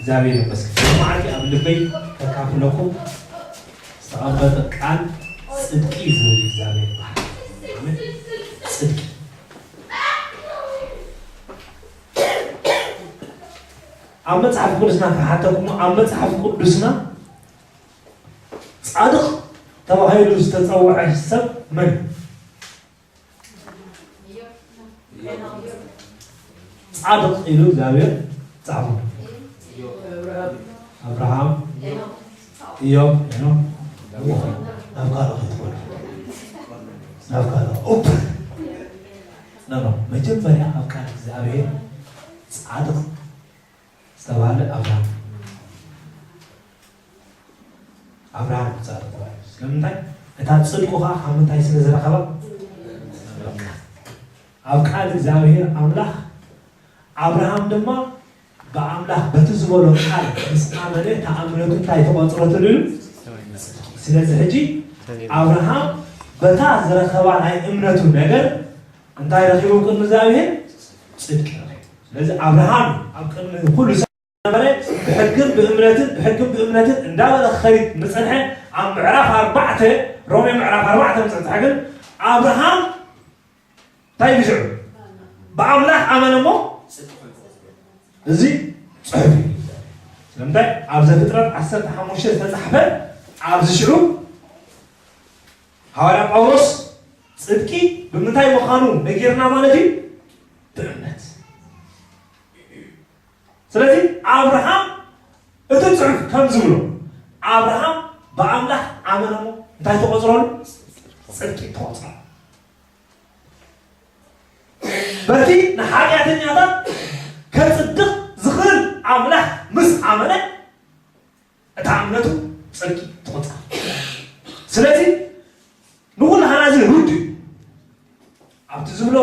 እግዚኣብሔር ይመስገን። መዓልቲ ኣብ ልበይ ከካፍለኩም ዝተቐመጠ ቃል ጽድቂ ዝብል እግዚኣብሔር ይባሃል። ኣሜን። ጽድቂ። ኣብ መጽሓፍ ቅዱስና ክሓተኩም፣ ኣብ መጽሓፍ ቅዱስና ጻድቕ ተባሂሉ ዝተጸውዐ ሰብ መን እዩ? ጻድቕ ኢሉ እግዚኣብሔር ጻፉ። ኣብርሃም፣ ኢዮብ፣ ሄኖክ። ናብ ካልእ ከይትኾኑ። ናብ ካልእ። ኡፕ። ኖ፣ ኖ። መጀመርያ ኣብ ቃል እግዚኣብሔር ጻድቕ ዝተባህለ ኣብርሃም። ኣብርሃም ጻድቕ ተባሂሉ። ስለምንታይ? እታ ጽድቁ ኸኣ ካብ ምንታይ ስለ ዝረኸባ? ኣብ ቃል እግዚኣብሔር ኣምላኽ፣ ኣብርሃም ድማ ብኣምላኽ በቲ ዝበሎ ቃል ምስ ኣመነ፣ እታ እምነቱ እንታይ ተቖጽረትሉ ኢሉ? ስለዚ ሕጂ ኣብርሃም በታ ዝረኸባ ናይ እምነቱ ነገር እንታይ ረኺቡ ቅድሚ እግዚኣብሔር? ጽድቂ ረኺቡ። ስለዚ ኣብርሃም ኣብ ቅድሚ ኩሉ ሰብ ነበረ፣ ብሕግን ብእምነትን፣ ብሕግን ብእምነትን እንዳበለ ክኸይድ ምጸንሐ። ኣብ ምዕራፍ ኣርባዕተ፣ ሮሜ ምዕራፍ ኣርባዕተ ምጽንጻሕ ግን ኣብርሃም እንታይ ኢሉ ሽዑ? ብኣምላኽ ኣመነ እሞ፣ እዚ ጽሑፍ እዩ። ስለምንታይ? ኣብ ዘፍጥረት ዓሰርተ ሓሙሽተ ዝተጻሕፈ ኣብዚ ሽዑ ሃዋርያ ጳውሎስ ጽድቂ ብምንታይ ምዃኑ ነጊርና ማለት እዩ? ብእምነት። ስለዚ ኣብርሃም እቲ ጽሑፍ ከም ዝብሎ ኣብርሃም ብኣምላኽ ኣመነ እሞ እንታይ ተቖጽረሉ? ጽድቂ ተቖጽረሉ። በቲ ንሓጢኣተኛታት ከጽድቕ ዝኽእል ኣምላኽ ምስ ኣመነ እታ እምነቱ ጽድቂ ትቑጸር። ስለዚ ንኹላህና እዚ ርዱእ እዩ። ኣብቲ ዝብሎ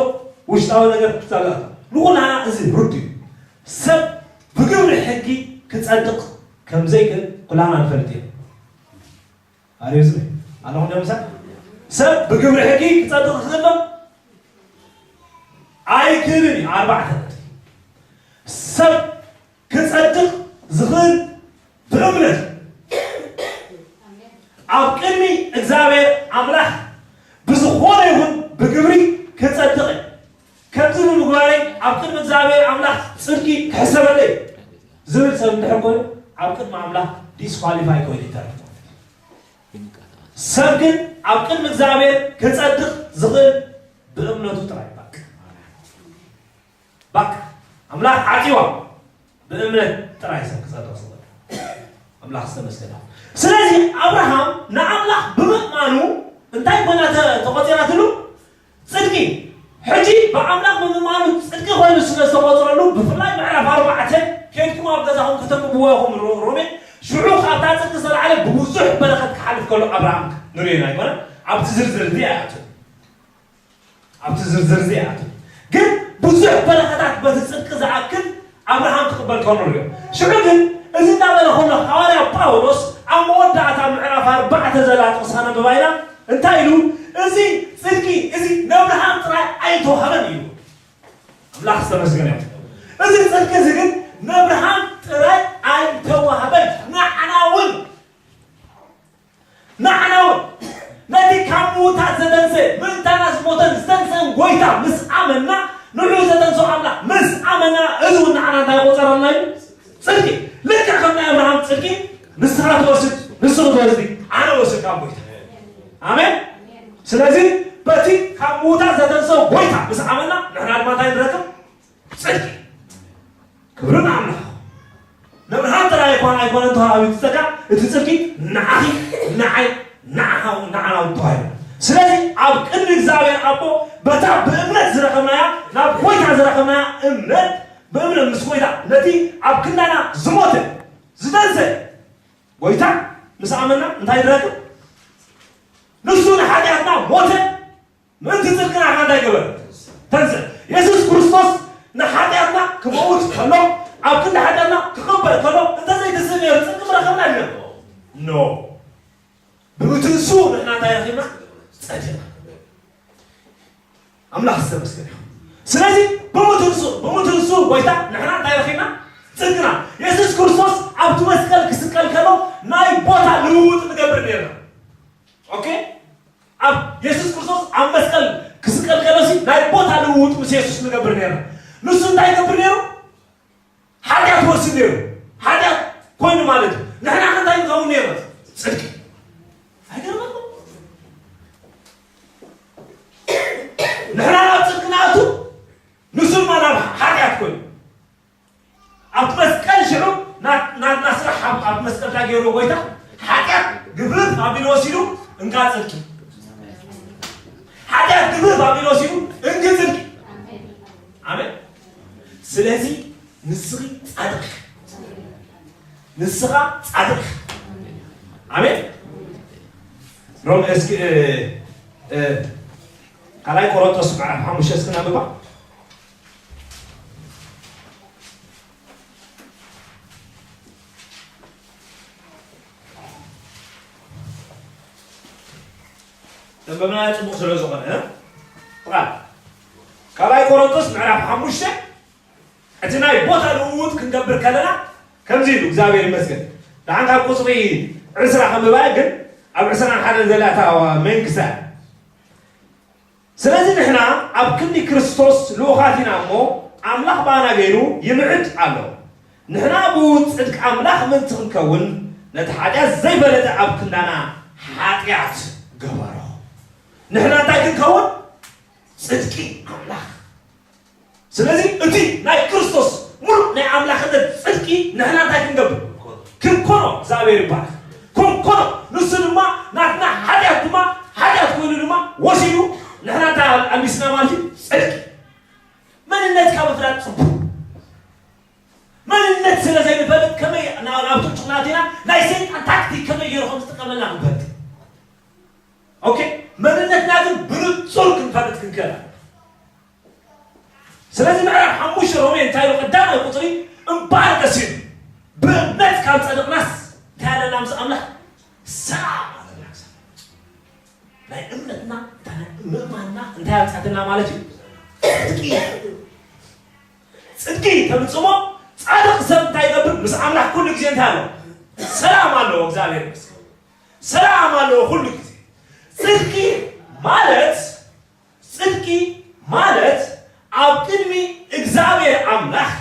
ውሽጣዊ ነገር ክዛጋቶ ንኹላህና እዚ ርዱእ እዩ። ሰብ ብግብሪ ሕጊ ክጸድቕ ከም ዘይክእል ኩላህና ንፈልጥ ኢና። ኣርእዩ ዝብል ኣለኹም ዶ ምሳሌ? ሰብ ብግብሪ ሕጊ ክጸድቕ ክኽእል ዶ? ኣይክእልን እዩ። ኣርባዕተ ነጥቢ። ሰብ ክጸድቕ ዝኽእል ብእምነት ኣብ ቅድሚ እግዚኣብሔር ኣምላኽ ብዝኾነ ይኹን ብግብሪ ክጸድቕ እዩ። ከምዚ ብምግባረይ ኣብ ቅድሚ እግዚኣብሔር ኣምላኽ ጽድቂ ክሕሰበለይ ዝብል ሰብ እንድሕር ኮይኑ ኣብ ቅድሚ ኣምላኽ ዲስኳሊፋይ ኮይኑ ይተርፍ። ሰብ ግን ኣብ ቅድሚ እግዚኣብሔር ክጸድቕ ዝኽእል ብእምነቱ ጥራይ። ባክ ባክ ኣምላኽ ዓጺዋ ብእምነት ጥራይ ሰብ ክጸድቕ ዝኽእል። ኣምላኽ ዝተመስገነ። ስለዚ ኣብርሃም ንኣምላኽ ብምእማኑ እንታይ ኮይና ተ- ተቖጺራትሉ? ጽድቂ። ሕጂ ብኣምላኽ ብምእማኑ ጽድቂ ኮይኑ ስለ ዝተቖጽረሉ፣ ብፍላይ ምዕራፍ ኣርባዕተ ኬድኩም ኣብ ገዛኹም ከተንብብዎ ኢኹም። ሮ- ሮሜ ሽዑ ካብታ ጽድቂ ዝተላዕለ ብብዙሕ በረኸት ክሓልፍ ከሎ ኣብርሃም ንርእዮ ኣይኮነን። ኣብቲ ዝርዝር እዚ ኣይኣትውን። ኣብቲ ዝርዝር እዚ ኣይኣትውን። ግን ብዙሕ በረኸታት በቲ ጽድቂ ዝኣክል ኣብርሃም ክቕበል ከሎ ንርእዮ። ሽዑ ግን እዚ እናበለ ከሎ ሃዋርያ ጳውሎስ ኣብ መወዳእታ ምዕራፍ ኣርባዕተ ዘላ ጥቕሲ ከነንብባ ኢና። እንታይ ኢሉ? እዚ ጽድቂ እዚ ነብርሃም ጥራይ ኣይተዋህበን ኢሉ። ኣምላኽ ዝተመስገነ ይኹን። እዚ ጽድቂ እዚ ግን ነብርሃም ጥራይ ኣይተዋህበን፣ ንዓና እውን ንዓና እውን ነቲ ካብ ምዉታት ዘተንሰ ምእንታና ዝሞተን ዝተንሰን ጎይታ ምስ ኣመና፣ ንዑ ዘተንሶ ኣምላኽ ምስ ኣመና፣ እዚ እውን ንዓና እንታይ ይቆጸረልና እዩ? ጽድቂ። ልክዕ ከም ናይ ኣብርሃም ጽድቂ ንስኻ ትወስድ፣ ንስኺ ትወስዲ፣ ኣነ ወስድ ካብ ጎይታ። ኣሜን። ስለዚ በቲ ካብ ምዉታት ዘተንሰ ጎይታ ምስ ኣመና፣ ንሕና ድማ እንታይ ንረክብ? ጽድቂ። ክብሪ ንኣምላኽ። ንኣብርሃም ጥራይ ኣይኮነ ኣይኮነን ተዋሂቡ እቲ ጸጋ፣ እቲ ጽድቂ ንዓኺ፣ ንዓይ፣ ንዓኻ፣ ንዓና እውን ተዋሂቡ። ስለዚ ኣብ ቅድሚ እግዚኣብሔር ኣቦ በታ ብእምነት ዝረኸብናያ፣ ናብ ጎይታ ዝረኸብናያ እምነት፣ ብእምነት ምስ ጎይታ ነቲ ኣብ ክንዳና ዝሞተ ዝደንሰ ጎይታ ምስ ኣመና እንታይ ንረክብ? ንሱ ንሓጢኣትና ሞተ፣ ምእንቲ ጽድቅና ከኣ እንታይ ገበረ? ተንስእ። የሱስ ክርስቶስ ንሓጢኣትና ክመውት ከሎ፣ ኣብ ክንዲ ሓጢኣትና ክቕበር ከሎ፣ እንተዘይትንስእ ነይሩ ጽድቂ ምረኸብና ድና? ኖ። ብምትንሱ ንሕና እንታይ ረኺብና? ጸዲቕና። ኣምላኽ ዝተመስገነ ይኹን። ስለዚ ብምትንሱ፣ ብምትንሱ ጎይታ ንሕና እንታይ ረኺብና? ጽድቅና። የሱስ ክርስቶስ ኣብቲ መስቀል ክስቀል ከሎ ናይ ቦታ ልውውጥ ንገብር ነርና። ኦኬ፣ ኣብ የሱስ ክርስቶስ ኣብ መስቀል ክስቀል ከሎ ሲ ናይ ቦታ ልውውጥ ምስ የሱስ ንገብር ነርና። ንሱ እንታይ ይገብር ነይሩ? ሓጢኣት ወስድ ነይሩ። ሓጢኣት ኮይኑ ማለት እዩ። ንሕና ከ እንታይ ንኸውን ነርና? ጽድቂ። ኣይገርመኩም? ንሕና ናብ ጽድቂ ንኣቱ፣ ንሱ ድማ ናብ ሓጢኣት ኮይኑ። ኣብ መስቀል ሽዑ ናትና ስራሕ ኣብ መስቀል እንታይ ገይርዎ ጎይታ? ሓጢኣት ግፍፍ ኣቢሉ ወሲዱ እንካ ጽድቂ። ሓጢኣት ግፍፍ ኣቢሉ ወሲዱ እንኪ ጽድቂ። ኣሜን። ስለዚ ንስኺ ጻድቕ፣ ንስኻ ጻድቕ። ኣሜን። ሮም እስኪ ካልኣይ ቆሮንቶስ ምዕራፍ ሓሙሽተ እስኪ ናብባ። ተንበብና ጽቡቕ ስለ ዝኾነ ቃል ካልኣይ ቆሮንቶስ ምዕራፍ ሓሙሽተ። እቲ ናይ ቦታ ልውውጥ ክንገብር ከለና ከምዚ ኢሉ እግዚኣብሔር ይመስገን። ደሓን ካብ ቁፅሪ ዕስራ ከምባይ ግን ኣብ ዕስራን ሓደን ዘላታ መንግስታ። ስለዚ ንሕና ኣብ ክንዲ ክርስቶስ ልኡኻት ኢና እሞ ኣምላኽ ባና ገይሩ ይምዕድ ኣሎ። ንሕና ብኡ ጽድቂ ኣምላኽ ምእንቲ ክንከውን ነቲ ሓጢኣት ዘይበለጠ ኣብ ክንዳና ሓጢኣት ገበሮ። ንሕና እንታይ ክንከውን? ጽድቂ ኣምላኽ። ስለዚ እቲ ናይ ክርስቶስ ሙሉእ ናይ ኣምላኽነት ጽድቂ ንሕና እንታይ ክንገብር? ክንኮኖ። እግዚኣብሔር ይባረክ። ክንኮኖ። ንሱ ድማ ናትና ሓጢኣት ድማ ሓጢኣት ኮይኑ ድማ ወሲዱ ንሕና እንታይ ኣልቢስና ማለት እዩ? ጽድቂ። መንነትካ ምፍላጥ ጽቡቕ። መንነት ስለ ዘይንፈልጥ ከመይ ናብ ናብ ጭንቅላትና ናይ ሰይጣን ታክቲክ ከመይ ገይሩ ከም ዝጥቀመልና ክንፈልጥ። ኦኬ፣ መንነትና ግን ብንጹር ክንፈልጥ ክንክእል። ስለዚ ምዕራፍ ሓሙሽተ ሮሜ እንታይ ኢሉ? ቀዳማይ ቁጽሪ እምበኣርከስ ኢሉ ብእምነት ካብ ጸደቕናስ እንታይ ኣለና ምስ ኣምላኽ? ሰላም ኣለና። ናይ እምነትና እንታይ ናይ ምእማንና እንታይ ኣምጻትና ማለት እዩ? ጽድቂ። ጽድቂ ተምጽሞ ጻድቕ ሰብ እንታይ ይገብር? ምስ ኣምላኽ ኩሉ ግዜ እንታይ ኣለዎ? ሰላም ኣለዎ። እግዚኣብሔር ይመስገን። ሰላም ኣለዎ ኩሉ ግዜ። ጽድቂ ማለት ጽድቂ ማለት ኣብ ቅድሚ እግዚኣብሔር ኣምላኽ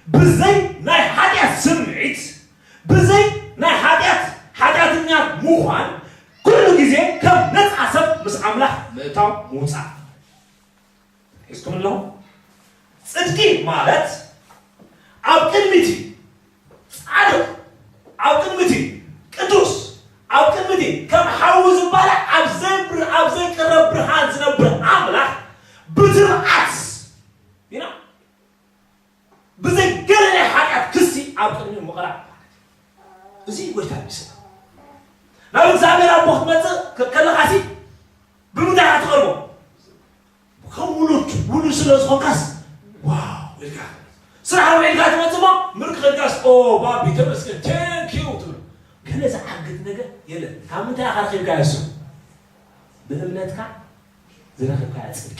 ብዘይ ናይ ሓጢኣት ስምዒት፣ ብዘይ ናይ ሓጢኣት ሓጢኣተኛ ምዃን፣ ኩሉ ግዜ ከም ነጻ ሰብ ምስ ኣምላኽ ምእታው ምውጻእ። ሒዝኩም ኣለኹም? ጽድቂ ማለት ኣብ ቅድሚቲ ጻድቕ፣ ኣብ ቅድሚቲ ቅዱስ፣ ኣብ ቅድሚቲ ከም ሓዊ ዝባላዕ ኣብ ዘይብር-፣ ኣብ ዘይቅረብ ብርሃን ዝነብር ኣምላኽ ብትብዓት ኢና ብዘይ ገለ ናይ ሓጢኣት ክሲ ኣብ ቅድሚኡ ምቕራብ ማለት እዩ። እዚ ጎይታ እዩ ዝስዕብ። ናብ እግዚኣብሔር ኣቦ ክትመጽእ ከ-፣ ከለኻሲ ብምንታይ ኢኻ ትቐርቦ? ከም ውሉድ፣ ውሉድ ስለ ዝኾንካስ፣ ዋው ኢልካ። ስራሕ ውዒልካ ትመጽእ እሞ፣ ምርቅ ኢልካስ፣ ኦ፣ ባቢ፣ ተመስገን፣ ቴንክ ዩ ትብል። ገለ ዝዓግት ነገር የለን። ካብ ምንታይ ኢኻ ረኺብካዮ እሱ? ብእምነትካ ዝረኸብካዮ ጽድቂ።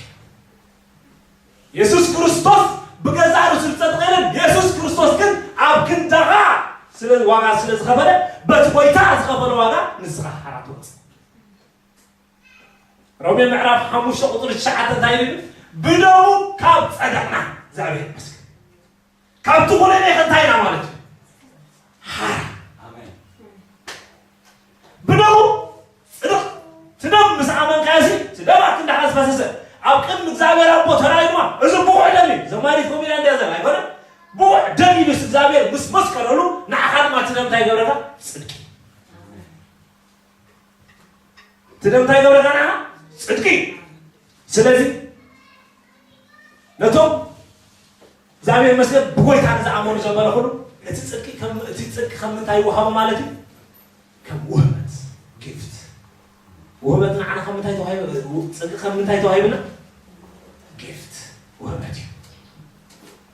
የሱስ ክርስቶስ ብገዛእ ርእሱ ዝጸድቕ የለን። የሱስ ክርስቶስ ግን ኣብ ክንዳኻ ስለ፣ ዋጋ ስለ ዝኸፈለ፣ በቲ ጎይታ ዝኸፈለ ዋጋ ንስኻ ሓራ ትወጽእ። ሮሜ ምዕራፍ ሓሙሽተ ቁጽሪ ትሽዓተ እንታይ ይብል? ብደሙ ካብ ጸደቕና፣ እግዚኣብሔር ይመስገን። ካብቲ ኩነኔ ከ እንታይ ኢና ማለት እዩ? ሓራ። ኣሜን። ብደሙ ጽድቕ፣ እቲ ደም ምስ ኣመንካዮ ሲ፣ እቲ ደም ኣብ ክንዳኻ ዝፈሰሰ፣ ኣብ ቅድሚ እግዚኣብሔር ኣቦ ተራእዩ ድማ፣ እዚ ብቑዕ ደም እዩ። ዘማሪት ኮሚላ እንድያ ዘላ ኣይኮነን? ብቑዕ ደም እዩ ምስ እግዚኣብሔር ምስ መስከረሉ፣ ንዓኻ ድማ እቲ ደም እንታይ ይገብረካ? ጽድቂ። እቲ ደም እንታይ ይገብረካ ንዓኻ? ጽድቂ። ስለዚ ነቶም እግዚኣብሔር ይመስገን ብጎይታ ንዝኣመኑ ዘበለ ኩሉ እቲ ጽድቂ ከም፣ እቲ ጽድቂ ከም ምንታይ ይወሃቦ ማለት እዩ? ከም ውህበት፣ ጊፍት። ውህበት ንዓና ከም ምንታይ ተዋሂበ-፣ ጽድቂ ከም ምንታይ ተዋሂብና? ጊፍት፣ ውህበት እዩ።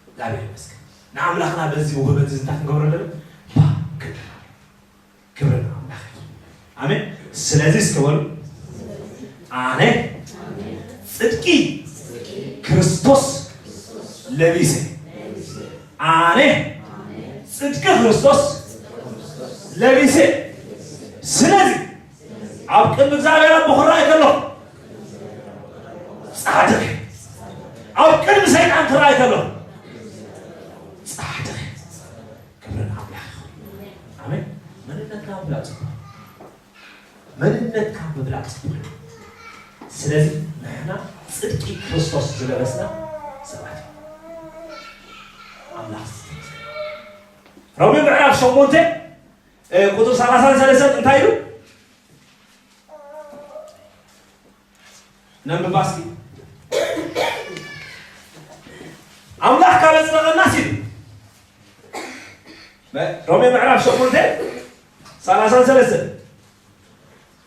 እግዚኣብሔር ይመስገን። ንኣምላኽና በዚ ውህበት እዚ እንታይ ክንገብሮ ኣለና? ባ ክንደና። ክብሪ ንኣምላኽ ይኹን። ኣሜን። ስለዚ እስከ በሉ፣ ኣነ ጽድቂ ክርስቶስ ለቢሰ። ኣነ ጽድቂ ክርስቶስ ለቢሰ። ስለዚ ኣብ ቅድሚ እግዚኣብሔር ኣቦ ክረኣይ ከሎ ጻድቕ፣ ኣብ ቅድሚ ሰይጣን ክረኣይ ከሎ ጻድቕ። ክብሪ ንኣምላኽ ይኹን። ኣሜን። መንነትና ምፍላጥ ጽቡቕ፣ መንነትካ ምፍላጥ ጽቡቕ። ስለዚ ንሕና ጽድቂ ክርስቶስ ዝለበስና ሰባት ኢና። ኣምላኽ ዝተመስገነ። ሮሜ ምዕራፍ ሸሞንተ ቁፅሪ ሰላሳን ሰለስተን እንታይ ኢሉ? ነንብባ እስኪ። ኣምላኽ ካብ ኣጽደቐና ሲሉ ሮሜ ምዕራፍ ሸሞንተ ሰላሳን ሰለስተን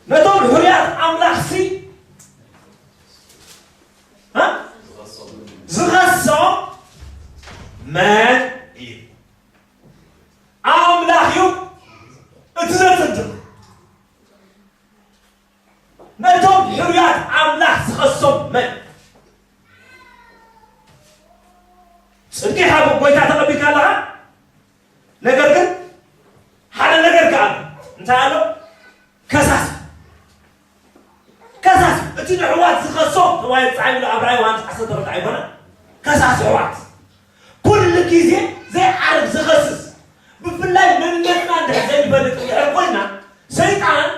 ነቶም ሕሩያት ኣምላኽሲ ዝኸሶም መን እዩ? ኣምላኽ እዩ እቲ ዘጽድቕ። ነቶም ሕሩያት ኣምላኽ ዝኸሶም መን? ጽድቂ ካብ ጎይታ ተቐቢልካ ኣለኻ። ነገር ግን ሓደ ነገር ከኣ እንታይ ኣሎ? ከሳሲ። ከሳሲ። እቲ ንሕዋት ዝኸሶም ተባሂሉ ጻዕብሉ ኣብ ራእይ ዮሃንስ ዓሰርተ ኣርባዕተ ኣይኮነ? ከሳሲ ሕዋት። ኩሉ ግዜ ዘይዓርፍ ዝኸስስ፣ ብፍላይ መንነትና እንድሕር ዘይንፈልጥ እንድሕር ኮይና፣ ሰይጣን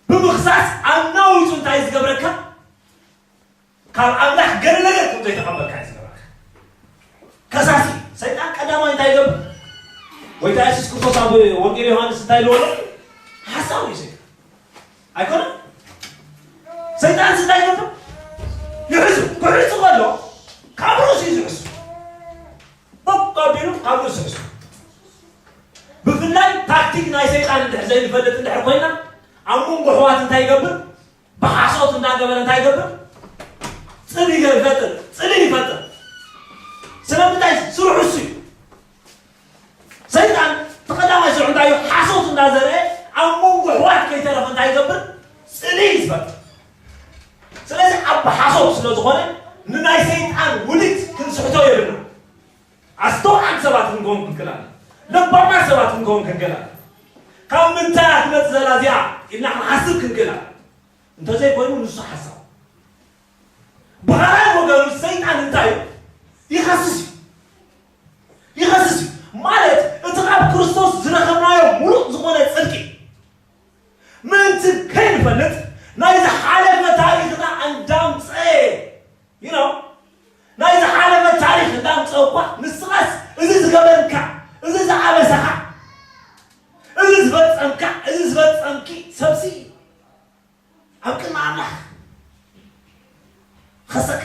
ብምኽሳስ ኣናዊጹ እንታይ ዝገብረካ? ካብ ኣምላኽ ገለ ነገር ከም ዘይተቐበልካ እዩ ዝገብረካ። ከሳሲ ሰይጣን ቀዳማይ እንታይ ይገብር? ጎይታ የሱስ ክርስቶስ ኣብ ወንጌል ዮሃንስ እንታይ ኢልዎ ኣሎ? ሓሳዊ እዩ ሰይጣን። ኣይኮነን? ሰይጣንስ እንታይ ይገብር? ይሕዙ። ክሕዙ ከሎ ካብ ርእሱ እዩ ዝሕሱ። ቦቅ ኣቢሉ ካብ ርእሱ ይሕሱ። ብፍላይ ታክቲክ ናይ ሰይጣን እንድሕር ዘይንፈልጥ እንድሕር ኮይና ኣብ መንጎ ኣሕዋት እንታይ ይገብር? ብሓሶት እንዳገበረ እንታይ ይገብር? ጽል ይገ- ይፈጥር፣ ጽልኢ ይፈጥር። ስለምንታይ? ስርሑ እሱ እዩ። ሰይጣን እቲ ቀዳማይ ስርሑ እንታይ እዩ? ሓሶት እንዳዘርአ ኣብ መንጎ ኣሕዋት ከይተረፈ እንታይ ይገብር? ጽልኢ ዝፈጥር። ስለዚ ኣብ ሓሶት ስለ ዝኾነ ንናይ ሰይጣን ውዲት ክንስሕቶ የብልና። ኣስተውዓልቲ ሰባት ክንከውን ክንክእል ኣለና። ለባማት ሰባት ክንከውን ክንክእል ኣለና። ካብ ምንታይ እያ ትመጽእ ዘላ እዚኣ ኢልና ክንሓስብ ክንክእል ኣለና። እንተዘይኮይኑ ንሱ ሓሳብ። ብኻልኣይ ወገኑ ሰይጣን እንታይ እዩ? ይኸስስ እዩ። ይኸስስ እዩ። ማለት እቲ ካብ ክርስቶስ ዝረኸብናዮ ሙሉእ ዝኾነ ጽድቂ ምእንቲ ከይንፈልጥ ናይ ዝሓለፈ ታሪኽና እንዳምጸ፣ you know፣ ናይ ዝሓለፈ ታሪኽ እንዳምጸ እኳ ንስኻስ እዚ ዝገበርካ፣ እዚ ዝኣበሰኻ፣ እዚ ዝፈጸምካ፣ እዚ ዝፈጸምኪ ሰብሲ ኣብ ቅድሚ ኣምላኽ ኸሰካ።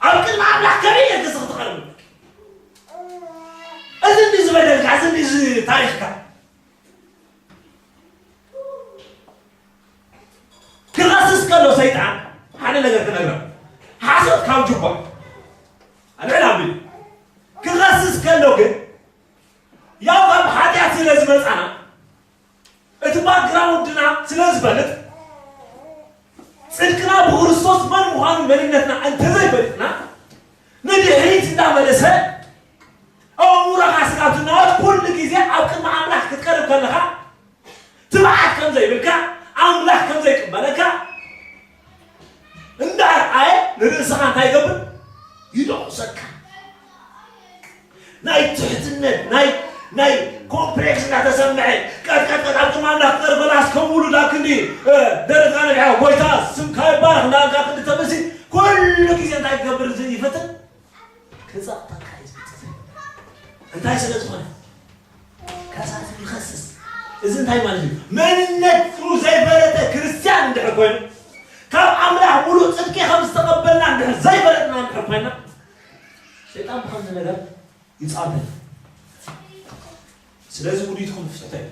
ኣብ ቅድሚ ኣምላኽ ከመይ ጌርካ እዚ ክትቐርብ? እዚ እንዲ ዝበደልካ፣ እዚ እንዲ እዚ ታሪኽካ። ክኸስስ ከሎ ሰይጣን ሓደ ነገር ክነግረም። ሓሶት ካብ ጁባ ኣልዕል ኣቢሉ ክኸስስ ከሎ ግን ያው ካብ ሓጢኣት ስለ ዝመጻና እቲ ባክግራውንድና ስለ ዝፈልጥ ጽድቅና ብክርስቶስ መን ምዃኑ መንነትና እንተዘይፈሊጥና ንድሕሪት እንዳመለሰ ኣእምሮኻ ስጋብ ትናወጽ ኩሉ ግዜ ኣብ ቅድሚ ኣምላኽ ክትቀርብ ከለኻ ትብዓት ከም ዘይብልካ ኣምላኽ ከም ዘይቅበለካ እንዳርኣየ ንርእስኻ እንታይ ይገብር? ይደቑሰካ። ናይ ትሕትነት ናይ ናይ ኮምፕሌክስ እንዳተሰምዐ ቀጥቀጥቀጥ ኣብ ቅድሚ ኣምላኽ ክቐርብ ከሎ ኣስከም ውሉድ ኣብ ክንዲ ደረትካ ነቢዕካ ጎይታ ስምካ ይባረኽ እንዳበልካ ክንዲ ተምሲ ኩሉ ግዜ እንታይ ክገብር ይፈትን? ክጸቕጠካ እዩ ዝመጽእ። እንታይ ስለ ዝኾነ? ከሳሲ ይኸስስ። እዚ እንታይ ማለት እዩ? መንነቱ ዘይፈለጠ ክርስትያን እንድሕር ኮይኑ ካብ ኣምላኽ ሙሉእ ጽድቂ ከም ዝተቐበልና እንድሕር ዘይፈለጥና እንድሕር ኮይና ሰይጣን ብኸምዚ ነገር ይጻወተና። ስለዚ ውዲትኩም ፍትሕቶ እዩ።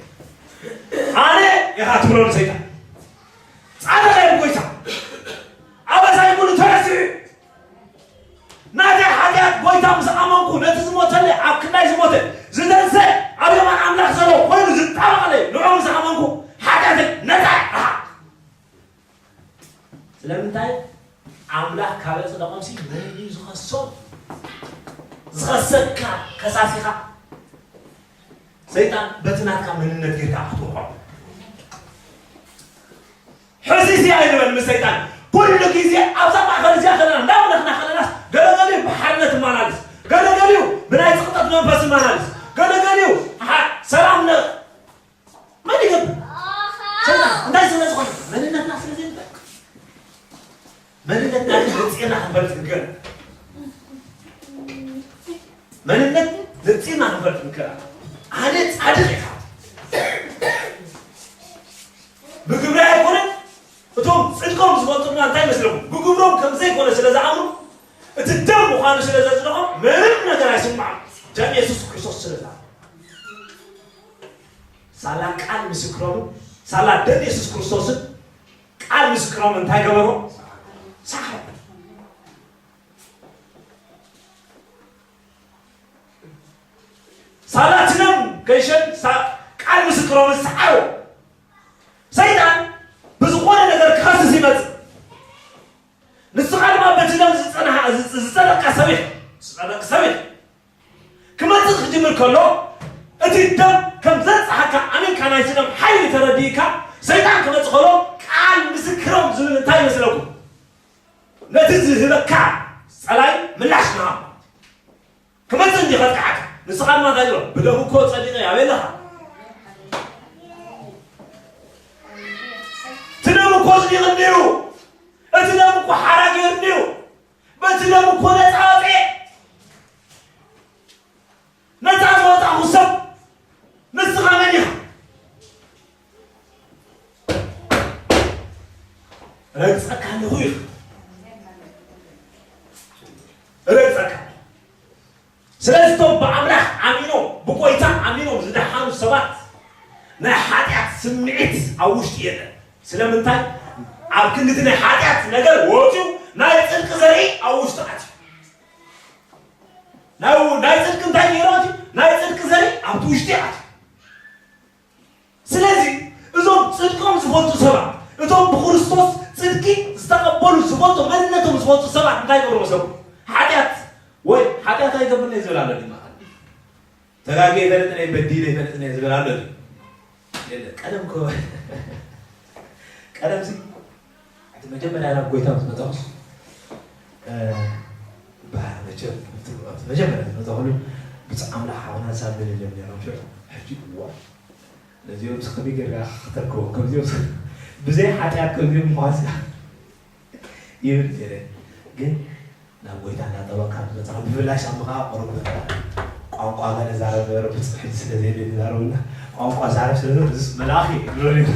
ኣነ ኢኻ ትብሎ ንሰይጣን ጻድቕ እየ ብጎይታ ኣበሳይ ሙሉእ ተረሲዑ እዩ። ናተይ ሓጢኣት ጎይታ ምስ ኣመንኩ ነቲ ዝሞተለይ ኣብ ክንዳይ ዝሞተ ዝተንሰ ኣብ የማን ኣምላኽ ዘሎ ኮይኑ ዝጣበቐለይ ንዑ ምስ ኣመንኩ ሓጢኣተይ ነጻ እየ። ኣሃ ስለምንታይ ኣምላኽ ካብ ኣጽደቖምሲ መን እዩ ዝኸሶም? ዝኸሰካ ከሳሲኻ ሰይጣን በቲ ናትካ መንነት ጌርካ ክትውሖ። ሕሲሲ ኣይንበል ምስ ሰይጣን። ኩሉ ግዜ ኣብዛ ማእከል እዚኣ ከለና፣ እንዳምለኽና ከለናስ፣ ገለገሊኡ ብሓርነት ይመላለስ፣ ገለገሊኡ ብናይ ጽቕጠት መንፈስ ይመላለስ፣ ገለገሊኡ ሓ-፣ ሰላም ነ-፣ መን ይገብር? ሰይጣን። እንታይ ስለ ዝኾነ? መንነትና ስለ ዘይንፈልጥ። መንነትና ግን ነጺርና ክንፈልጥ ንግበር። መንነት ነጺርና ክንፈልጥ ንግበር። ኣነ ጻድቕ ኢኻ። ብግብሪ ኣይኮነን። እቶም ጽድቆም ዝፈልጡ ድማ እንታይ ይመስለኩም? ብግብሮም ከም ዘይኮነ ስለ ዝኣምኑ፣ እቲ ደም ምዃኑ ስለ ዘጽድቖም፣ ምንም ነገር ኣይስምዖም። ደም የሱስ ክርስቶስ ስለ ዝኣምኑ። ሳላ ቃል ምስክሮምን ሳላ ደም የሱስ ክርስቶስን ቃል ምስክሮም እንታይ ገበሮ? ሰዓሮ። ሳላ እቲ ደም ከይሸን ሳ-፣ ቃል ምስክሮምን ሰዓሮ። ሰይጣን ብዝኾነ ነገር ክኸስስ ይመጽእ። ንስኻ ድማ በቲ ደም ዝጸናኻ-፣ ዝጸ-፣ ዝጸደቕካ ሰብ ኢኻ። ዝጸደቕ ሰብ ኢኻ። ክመጽእ ክጅምር ከሎ፣ እቲ ደም ከም ዘንጽሃካ ኣሚንካ፣ ናይቲ ደም ሓይሊ ተረዲእካ፣ ሰይጣን ክመጽእ ከሎ፣ ቃል ምስክሮም ዝብል እንታይ ይመስለኩም? ነቲ ዝህበካ ጸላይ ምላሽ ምሃብ። ክመጽእ እንዲ ከጥቅዓካ፣ ንስኻ ድማ እንታይ ትብሎ? "ብደሙ እኮ ጸዲቐ" ኣበይ ኣለኻ? እቲ ደም እኮ ጽዲቕ እንድዩ። እቲ ደም እኮ ሓራ ገይሩ እንድዩ። በቲ ደም እኮ ነጻ ወጽኤ። ነጻ ዝወጣኹ ሰብ ንስኻ መን ኢኻ? ረግጸካ ኣለኹ ኢኻ። ረግጸካ። ስለዚ እቶም ብኣምላኽ ኣሚኖም፣ ብጎይታ ኣሚኖም ዝደሓኑ ሰባት ናይ ሓጢኣት ስምዒት ኣብ ውሽጢ የለን። ስለምንታይ? ኣብ ክንዲ እቲ ናይ ሓጢኣት ነገር ወፂኡ ናይ ጽድቂ ዘርኢ ኣብ ውሽጢ ኣትዩ። ናይ፣ ናይ ጽድቂ እንታይ ገይሩ ኣትዩ? ናይ ጽድቂ ዘርኢ ኣብቲ ውሽጢ ኣትዩ። ስለዚ እዞም ጽድቆም ዝፈልጡ ሰባት፣ እቶም ብክርስቶስ ጽድቂ ዝተቐበሉ ዝፈልጡ፣ መንነቶም ዝፈልጡ ሰባት እንታይ ይገብሩ መስለኩም? ሓጢኣት ወይ ሓጢኣት ኣይገብርን እየ ዝብል ኣሎ ድማ። ተጋግየ ይፈልጥን እየ፣ በዲለ ይፈልጥን እየ ዝብል ኣሎ ድዩ? የለን። ቀደም እኮ፣ ቀደም ሲ፣ እቲ መጀመርያ ናብ ጎይታ ምስ መጻኹስ፣ እ፣ በሃ መቸም፣ እቲ መጀመርያ ዝመጻኹሉ ብፁዕ ኣምላኽ ሓውና ሳምበል እዮም ነይሮም። ሽዑ፣ ሕጂ፣ እዋ፣ ነዚኦም ሲ ከመይ ጌርካ ክተርክቦም? ከምዚኦም ሲ ብዘይ ሓጢኣት ከምዚኦም ምዃንስ ይብል ነይረ። ግን ናብ ጎይታ እናጠበቕካ ትመጽእ። ብፍላይ ሳሚ ከኣ ቁሩብ ቋንቋ ገለ ዛረብ ነበረ፣ ብጽሑፍ ስለ ዘይብል ዝዛረብና ቋንቋ ዛረብ ስለ ዘሎ፣ "እዚስ መልኣኽ እዩ" ይብሎ ነይሩ።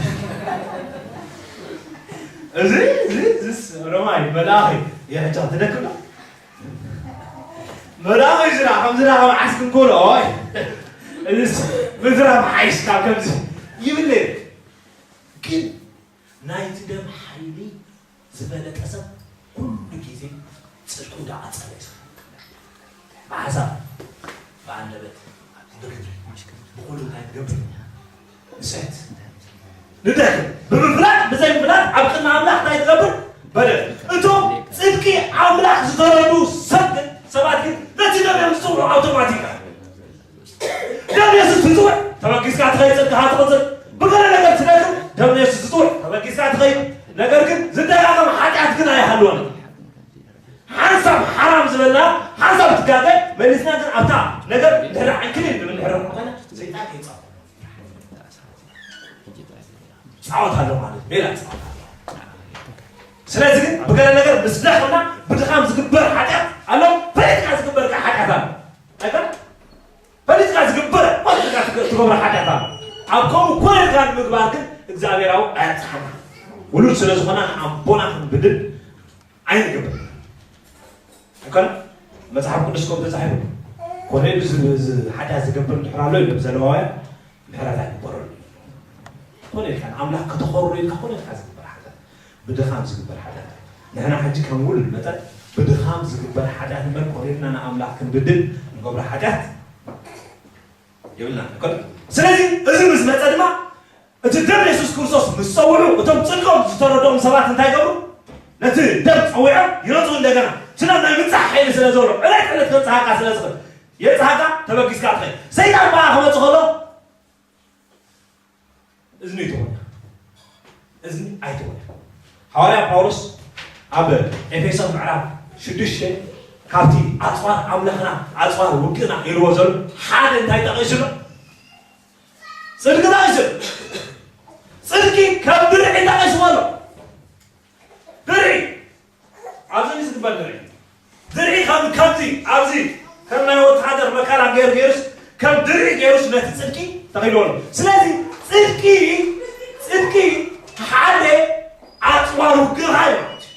"እዚ፣ እዚ፣ እዚስ ሮማይ መልኣኽ እዩ። ይሕጃ ትደክም ዶ?" "መልኣኽ እዩ ዝራ፣ ከም ዝራ፣ ከም ዓስኪ እንኮሎ፣ ኦይ፣ እዚስ ምዝራብ ሓይሽ ካብ ከምዚ" ይብል ነይሩ። ግን ናይቲ ደም ሓይሊ ዝፈለጠ ሰብ ኩሉ ግዜ ጽድቁ እንዳቐጸለ እዩ። ብሓሳብ፣ ብኣንደበት፣ ብግብሪ፣ ብኹሉ እንታይ ትገብር? ንስሕት። ንደክም። ብምፍላጥ፣ ብዘይምፍላጥ፣ ኣብ ቅድሚ ኣምላኽ እንታይ ትገብር? በደል። እቶም ጽድቂ ኣምላኽ ዝተረዱ ሰብ ግን፣ ሰባት ግን ነቲ ደም እዮም ዝጽውዑ ኣውቶማቲካሊ። ደም የሱስ ትጽውዕ፣ ተበጊስካ ትኸይድ፣ ጽድቅኻ ትቕጽል። ብገለ ነገር ትደክም፣ ደም የሱስ ትጽውዕ፣ ተበጊስካ ትኸይድ። ነገር ግን ዝደጋገም ሓጢኣት ግን ኣይሃልወን። ሓንሳብ ሓራም ዝበልና፣ ሓንሳብ ትጋገ፣ መሊስና ግን ኣብታ ነገር እንድሕር ዓንክሊል ንብል እንድሕር ኮይና፣ ሰይጣን ከይጻወት። ጻወት ኣሎ ማለት፣ ሜላ ጻወት ኣሎ። ስለዚ ግን ብገለ ነገር ምስ ደኸምና፣ ብድኻም ዝግበር ሓጢኣት ኣሎ፣ ፈሊጥካ ዝግበር ከዓ ሓጢኣት ኣሎ። ኣይኮነ? ፈሊጥካ ዝግበር፣ ፈሊጥካ ትገ-፣ ትገብሮ ሓጢኣት ኣሎ። ኣብ ከምኡ ኮነ ኢልካ ንምግባር ግን እግዚኣብሔር ኣብኡ ኣየብጽሓና። ውሉድ ስለ ዝኾና ንኣቦና ክንብድል ኣይንገብር። ኣይኮነ? መጽሓፍ ቅዱስ ከም ተጻሒፉ፣ ኮነ ኢሉ ዝ-፣ ዝ-፣ ሓጢኣት ዝገብር እንድሕር ኣሎ ኢሉ ብዘለዋውያን ምሕረት ኣይግበረሉ። ኮነ ኢልካ ንኣምላኽ ከተኸብሮ ኢልካ ኮነ ኢልካ ዝግበር ሓጢኣት፣ ብድኻም ዝግበር ሓጢኣት። ንሕና ሕጂ ከም ውሉድ መጠን ብድኻም ዝግበር ሓጢኣት እምበር፣ ኮነ ኢልና ንኣምላኽ ክንብድል ንገብሮ ሓጢኣት የብልናን። ኣይኮነ? ስለዚ እዚ ምስ መጸ ድማ፣ እቲ ደም የሱስ ክርስቶስ ምስ ጸውዑ፣ እቶም ጽድቆም ዝተረድኦም ሰባት እንታይ ይገብሩ? ነቲ ደም ጸዊዖም ይነጽሁ እንደገና። እቲ ደም ናይ ምንጻሕ ሓይሊ ስለ ዘለዎ፣ ዕለት ዕለት ከንጽሃካ ስለ ዝኽእል፣ የንጽሃካ፣ ተበጊስካ ትኸይድ። ሰይጣን በኣ ክመጽእ ከሎ፣ እዝኒ ኣይትኹን፣ እዝኒ ኣይትኹን። ሃዋርያ ጳውሎስ ኣብ ኤፌሶን ምዕራፍ ሽዱሽተ፣ ካብቲ ኣጽዋር ኣምላኽና፣ ኣጽዋር ውግእና ኢልዎ ዘሎ ሓደ እንታይ ጠቒሱ ኣሎ? ጽድቂ ጠቒሱ ኣሎ። ጽድቂ ከም ድርዒ ጠቒስዎ ኣሎ። ድርዒ፣ ኣብዚ ዝግበር ድርዒ፣ ድርዒ ከም፣ ከምዚ ኣብዚ ከም ናይ ወተሃደር መካላ ገይሩ፣ ገይሩስ ከም ድርዒ ገይሩስ ነቲ ጽድቂ ተኺልዎ ኣሎ። ስለዚ ጽድቂ፣ ጽድቂ ሓደ ኣጽዋር ውግእኻ እዩ ማለት እዩ።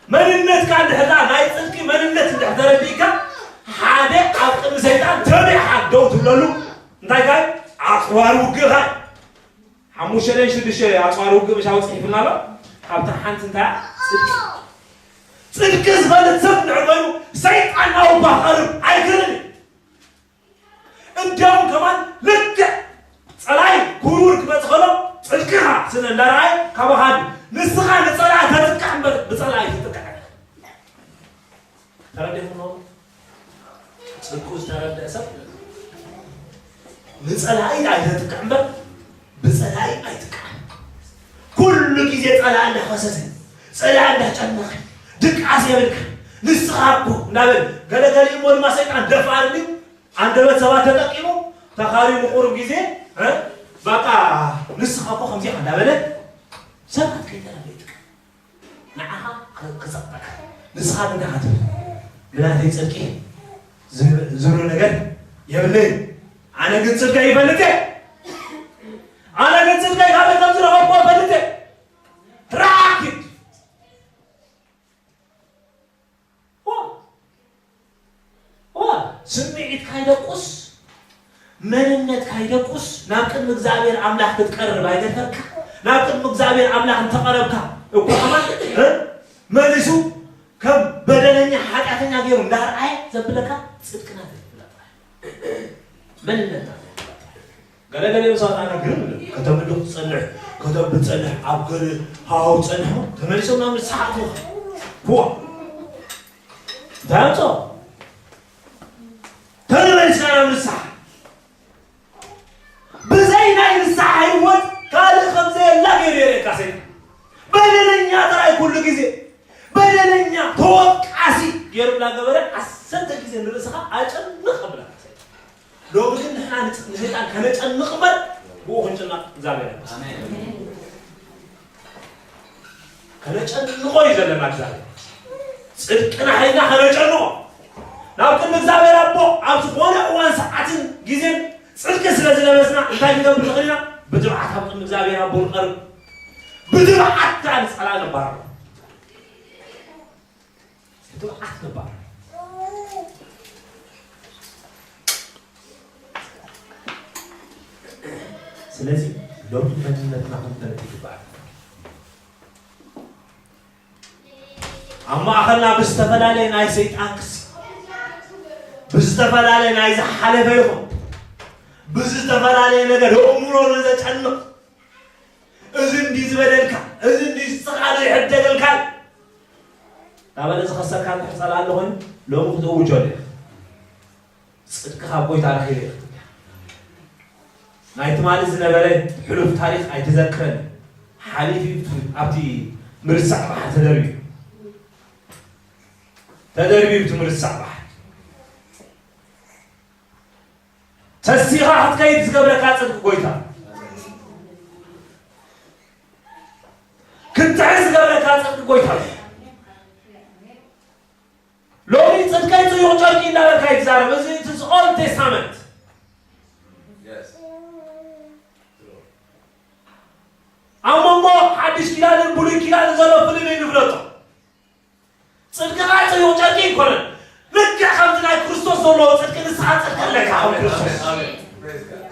መንነትካ እንድሕር ደኣ ናይ ጽድቂ መንነት እንድሕር ተረዲእካ፣ ሓደ ኣብ ቅድሚ ሰይጣን ተቢዕኻ ደው ትብለሉ እንታይ ካይ ኣጽዋር ውግእኻ። ሓሙሽተ ሽዱሽተ ኣጽዋር ውግእ ምሽ ኣውጽእ ይብልና ኣሎ። ካብታ ሓንቲ እንታይ እያ? ጽድቂ። ጽድቂ ዝፈልጥ ሰብ እንድሕር ኮይኑ ሰይጣን ናብኡ ክቐርብ ኣይክእልን እዩ። እንዲያውም ከማን ልክዕ ጸላኢ ክውርውር ክመጽእ ከሎ ጽድቅኻ ስለ እንዳረኣየ ካባኻ ንስኻ ንጸላኢ ተጥቅዕ እምበር ብጸላኢ ትጥቅዕ። ተረዲእኩም ነው? ጽድቁ ዝተረድአ ሰብ ንጸላኢ ኣይተጥቅዕ እምበር ብጸላኢ ኣይጥቃዕ። ኩሉ ግዜ ጸላኢ እንዳኸሰሰ፣ ጸላኢ እንዳጨነቐ፣ ድቃስ የብልካ፣ ንስኻ እኮ እንዳበለ፣ ገለገሊኡ እሞ ድማ ሰይጣን ደፋር እንድዩ፣ ኣንደበት ሰባት ተጠቂሙ፣ ተኻርዩ ንቁሩብ ግዜ፣ እ፣ በቃ ንስኻ እኮ ከምዚ ኢኻ እንዳበለ ሰባት ከይጠረፈ ይጥቀም። ንዓኻ ክ-፣ ክጸቕጠካ። ንስኻ ግን ደኣ ትብል፣ ብናተይ ጽድቂ ዝብ-፣ ዝብሎ ነገር የብለይን። ኣነ ግን ጽድቀይ ይፈልጥ እየ። ኣነ ግን ጽድቀይ ካበይ ከም ዝረኸብኩዎ እፈልጥ እየ። ራኪድ። ዋ! ዋ! ስምዒትካ ይደቁስ፣ መንነትካ ይደቁስ። ናብ ቅድሚ እግዚኣብሔር ኣምላኽ ክትቀርብ ኣይገድፈካ። ናብ ቅድሚ እግዚኣብሔር ኣምላኽ እንተቐረብካ እኮ ከማን፣ እ? መሊሱ ከም በደለኛ፣ ሓጢኣተኛ ገይሩ እንዳርኣየ ዘብለካ ጽድቅና ዘይፍለጥ ጥራይ። መንነትና ዘይፍለጥ ጥራይ። ገለ ገለ ሰባት ኣነ ግርም ይብለኒ። ከተምልኽ ትጸንሕ፣ ከተንብብ ትጸንሕ፣ ኣብ ገለ ሃዋህው ትጸንሕ፣ ተመሊሶም ናብ ንስሓ ኣትዉ። ዋ! እንታይ ኣምጾ? ተመሊስካ ናብ ንስሓ። ብዘይ ናይ ንስሓ ህይወት ካልእ ከም ዘየላ ገይሩ የርእየካ ሰይጣን። በደለኛ ጥራይ ኩሉ ግዜ። በደለኛ፣ ተወቃሲ ገይሩ እናገበረ ዓሰርተ ግዜ ንርእስኻ ኣጨንቕ ኣብለካ ሰይጣን። ሎሚ ግን ንሕና ንጽ-፣ ንሰይጣን ከነጨንቕ እምበር ብኡ ክንጭነቕ እግዚኣብሔር ኣይኮነን። ኣሜን። ከነጨንቖ እዩ ዘለና እግዚኣብሔር። ጽድቅና ሒዝና ከነጨንቖ። ናብ ቅድሚ እግዚኣብሔር ኣቦ ኣብ ዝኾነ እዋን ሰዓትን ግዜን ጽድቂ ስለ ዝለበስና እንታይ ክንገብር ንኽእል ኢና? ብትብዓት ኣብ ቅድሚ እግዚኣብሔር ኣቦ ንቐርብ። ብትብዓት ከኣ ንጸላእ ነባርሮ። ብትብዓት ነባርሮ። ስለዚ ሎሚ መንነትና ክንፈልጥ ይግባእ። ኣብ ማእኸልና ብዝተፈላለየ ናይ ሰይጣን ክሲ፣ ብዝተፈላለየ ናይ ዝሓለፈ ይኹን ብዝተፈላለየ ነገር ኣእምሮ ንዘጨንቕ፣ እዚ እንዲ ዝበደልካ፣ እዚ እንዲ ንስኻ ዘይሕደገልካ፣ እናበለ ዝኸሰካ እንድሕር ጸላእ ኣሎ ኮይኑ፣ ሎሚ ክትእውጀሉ ኢኻ። ጽድቂ ካብ ጎይታ ረኺበ ኢኻ። ናይ ትማሊ ዝነበረ ሕሉፍ ታሪኽ ኣይትዘክረን። ሓሊፉ እዩ፣ ኣብቲ ምርሳዕ ባሕሪ ተደርብዩ። ተደርብዩ ኣብቲ ምርሳዕ ባሕሪ። ተሲኻ ክትከይድ ዝገብረካ ጽድቂ ጎይታ። ክትሕዝ ዝገብረካ ጽድቂ ጎይታ። ሎሚ ጽድቀይ ጽዩቕ ጨርቂ እንዳበልካ ይዛረብ። እዚ it's Old Testament። ኣብ መንጎ ሓድሽ ኪዳንን ብሉይ ኪዳንን ዘሎ ፍልልይ ንፍለጦ። ጽድቅኻ ጽዩቕ ጨርቂ ኣይኮነን። ልክዕ ከምቲ ናይ ክርስቶስ ዘለዎ ጽድቂ ንስኻ ጽድቂ ኣለካ ኣብ ክርስቶስ። ኣሜን። Praise God።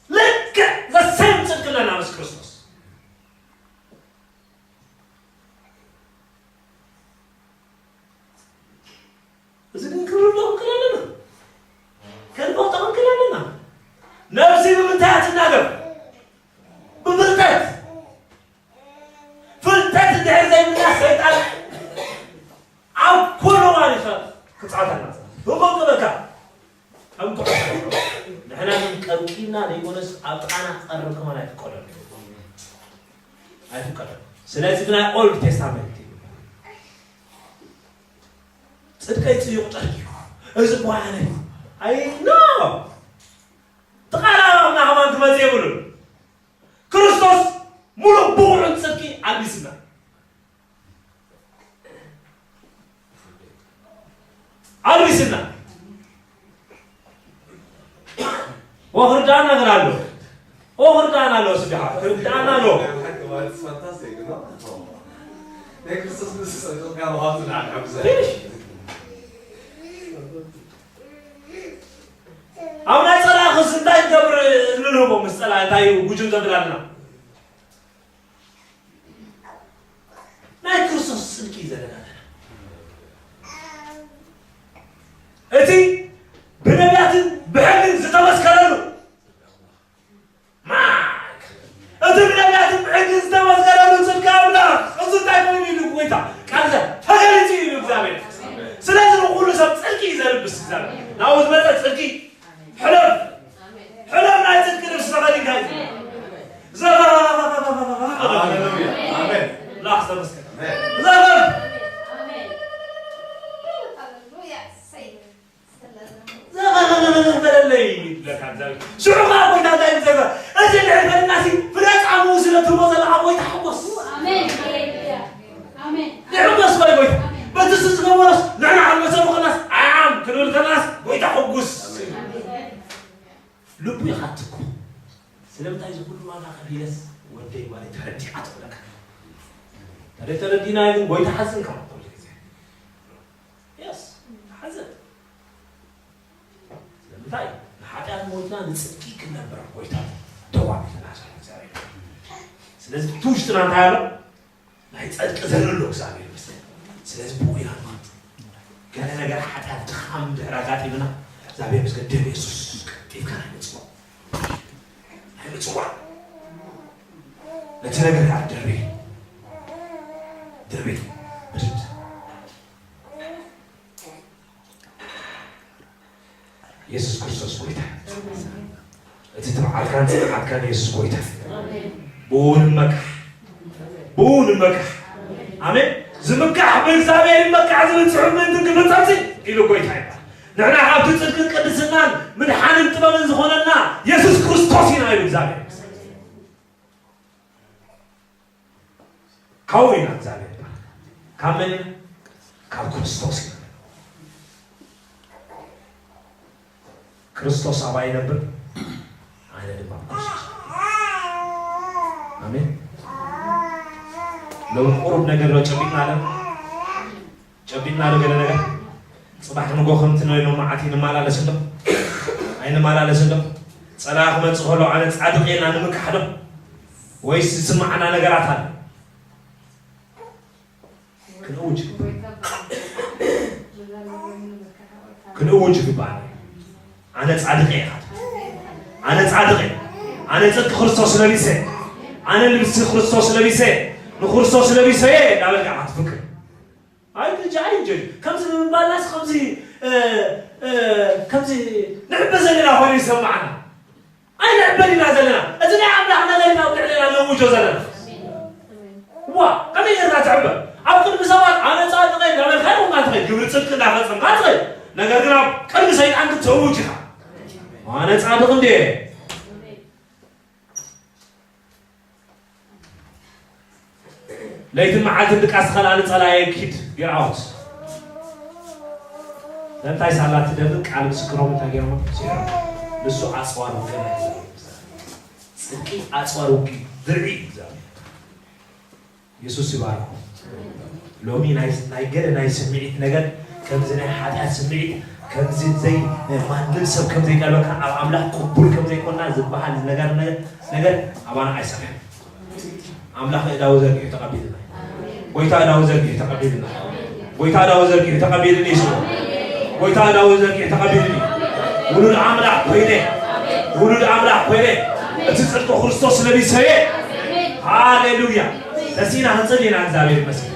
ልክዕ the same ጽድቂ ኣለና ምስ ክርስቶስ። እዚ ግን ክንርድኦ ክንክእል ኣለና። ክንፈልጦ ክንክእል ኣለና። ነብሲ ብምንታይ እያ ትናገር? ብፍልጠት። ፍልጠት እንድሕር ዘይብልና ሰይጣን ኣብ ኩሉ እዋን እዩ ክጻወተና። ህሞት ቂምና ዘይኮነስ ኣብ ጥቓና ክቐርብ ከማን ኣይፍቀደሉ። ኣይፍቀደሉ። ስለዚ ብናይ ኦልድ ቴስታመንት እዩ። ጽድቀይ ጽዩቕ ጨርቂ እዩ። እዚ ጓያነ እዩ። ኣይ፣ ኖ! ተቓራራብና ከማን ክመጽእ የብሉን። ክርስቶስ ሙሉእ ብቑዕን ጽድቂ ኣልቢስና። ኣልቢስና። ወኽርዳና ግን ኣሎ። ወኽርዳና ኣሎ፣ ስድሓ። ክርዳና ኣሎ። ናይ ክርስቶስ ንስሰ ጸጋ መሃብትና ንሕግዘ። ፊኒሽ። ኣብ ናይ ጸላኢ ክስ እንታይ ንገብር? ንርህቦ ምስ ጸላኢ እንታይ እዩ ጉጅም ዘብላልና? ናይ ክርስቶስ ጽድቂ እዩ ዘለና። እቲ ብነቢያትን ብሕግን ዝተመስከረሉ፣ ማክ፣ እቲ ብነቢያትን ብሕግን ዝተመስከረሉ ጽድቂ ኣምላኽ፣ እዚ እንታይ ኮይኑ ኢሉ ጎይታ? ቃል ዘ-፣ ተገሊጹ ኢሉ እግዚኣብሔር። ስለዚ ንኹሉ ሰብ ጽድቂ እዩ ዘልብስ እግዚኣብሔር። ናብኡ ዝመጸ ጽድቂ ሕለፍ። ሕለፍ ናይ ጽድቂ ልብሲ ተኸዲንካ እዩ። ዘ-፣ ሃሌሉያ። ኣሜን። ኣምላኽ ዝተመስገነ። ኣሜን። ዘ-፣ ዘ-፣ በለለይ ይብለካ እግዚኣብሔር። ሽዑ ከዓ ጎይታ እንታይ ይብል ዘሎ? እዚ እንድሕር በልና ሲ ፍረ ጻምኡ ስለ ትህቦ ዘለኻ ጎይታ ሕጎስ። ኣሜን። ሃሌሉያ። ኣሜን። ይሕጎስ ወይ ጎይታ? ኣሜን። በቲ እሱ ዝገበሮስ ንሕና ኣብ መሰሉ ከላስ ዓም ክንብል ከላስ ጎይታ ሕጉስ። ኣሜን። ልቡ ይኻትኩ። ስለምንታይ እዚ ኩሉ ዋጋ ከፊለስ ወደይ ጓለይ ተረዲኣ ትብለካ። ተደ-፣ ተረዲና ግን ጎይታ ሓዝን ከማን ኩሉ ግዜ። የስ፣ ሓዝን። ስለምንታይ? ንሓጢኣት ሞትና ንጽድቂ ክንነብር ጎይታ ደው ኣቢልና ዘሎ እግዚኣብሔር። ስለዚ እቲ ውሽጥና እንታይ ኣሎ? ናይ ጽድቂ ዘርኢ ኣሎ እግዚኣብሔር ይመስገን። ስለዚ ብኡ ኢና ንመርጽ። ገለ ነገር ሓጢኣት ድኻም ድሕር ኣጋጢምና እግዚኣብሔር ይመስገን ደም የሱስ ቀልጢፍካ ናይ ምጽዋዕ። ናይ ምጽዋዕ። ነቲ ነገር ከዓ ደርቤ። ደርቤ። ብድድ። የሱስ ክርስቶስ ጎይታ። እቲ ትብዓትካን ጽንዓትካን የሱስ ጎይታ። ብኡ ንመካሕ። ብኡ ንመካሕ። ኣሜን። ዝምካሕ ብእግዚኣብሔር ይመካሕ ዝብል ጽሑፍ ምእንቲ ክፍጸም ኢሉ ጎይታ ይባል። ንሕና ካብቲ ጽድቅን ቅድስናን ምድሓንን ጥበብን ዝኾነና የሱስ ክርስቶስ ኢና ኢሉ እግዚኣብሔር። ካብኡ ኢና እግዚኣብሔር ይባል። ካብ መን ኢና? ካብ ክርስቶስ ኢና። ክርስቶስ ኣባይ ይነብር፣ ኣነ ድማ ኣብ ክርስቶስ። ኣሜን። ሎሚ ቁሩብ ነገር ዶ ጨቢጥና ኣለና? ጨቢጥና ዶ ገለ ነገር? ጽባሕ ንጎ ከምቲ ናይ ሎማዓቲ ንመላለስ እንዶ? ኣይንመላለስ እንዶ? ጸላኢ ክመጽእ ከሎ ኣነ ጻድቕ እየ ኢልና ንምካሕ ዶ? ወይስ ዝስምዓና ነገራት ኣሎ? ክንእውጅ ይግባእ። ክንእውጅ ይግባእ። ኣነ ጻድቕ እየ ኢኻ ትብል። ኣነ ጻድቕ እየ። ኣነ ጽድቂ ክርስቶስ ለቢሰ። ኣነ ልብሲ ክርስቶስ ለቢሰ። ንክርስቶስ ለቢሰ እየ እንዳበልካ ኢኻ ትፍክር። ኣይትንጀ፣ ኣይንጀ። ከምዚ ብምባልናስ ከምዚ፣ እ፣ እ፣ ከምዚ ንዕበ ዘለና ኮይኑ ይሰማዓና። ኣይንዕበን ኢና ዘለና። እቲ ናይ ኣምላኽ ነገር ኢና ኣብ ልዕሌና ነውጆ ዘለና። ዋ፣ ከመይ ጌርካ ትዕበ? ኣብ ቅድሚ ሰባት ኣነ ጻድቕ እየ እንዳበልካ ኢኹም ትኸይድ፣ ግብሪ ጽድቂ እንዳፈጸምካ ትኸይድ። ነገር ግን ኣብ ቅድሚ ሰይጣን ግን ተውጅ ኢኻ። ኣነ ጻድቕ እንድየ። ለይትን መዓልትን ድቃስ ዝኸልኣኒ ጸላኤ ኪድ፣ get out። እንታይ ሳላ ትደብር ቃል ምስክሮም እንታይ ገይሮም? ስዒሮም። ንሱ ኣጽዋር ውግእና እዩ። ጽድቂ ኣጽዋር ውግእ ድርዒ እዩ እግዚኣብሔር። የሱስ ይባርኩም። ሎሚ ናይ፣ ናይ ገለ ናይ ስምዒት ነገር፣ ከምዚ ናይ ሓጢኣት ስምዒት፣ ከምዚ ዘይ-፣ ማንም ሰብ ከም ዘይቀርበካ፣ ኣብ ኣምላኽ ቅቡል ከም ዘይኮንና ዝበሃል ነገር፣ ነገር፣ ነገር ኣባና ኣይሰርሕን። ኣምላኽ እዳው ዘርጊሑ ተቐቢልና። ጎይታ እዳው ዘርጊሑ ተቐቢልና። ጎይታ እዳው ዘርጊሑ ተቐቢልኒ ይስሙ። ጎይታ እዳው ዘርጊሑ ተቐቢልኒ። ውሉድ ኣምላኽ ኮይነ። ውሉድ ኣምላኽ ኮይነ። እቲ ጽድቂ ክርስቶስ ለቢሰየ። ሃሌሉያ። ተሲና ክንጽሊ ኢና። እግዚኣብሔር ይመስገን።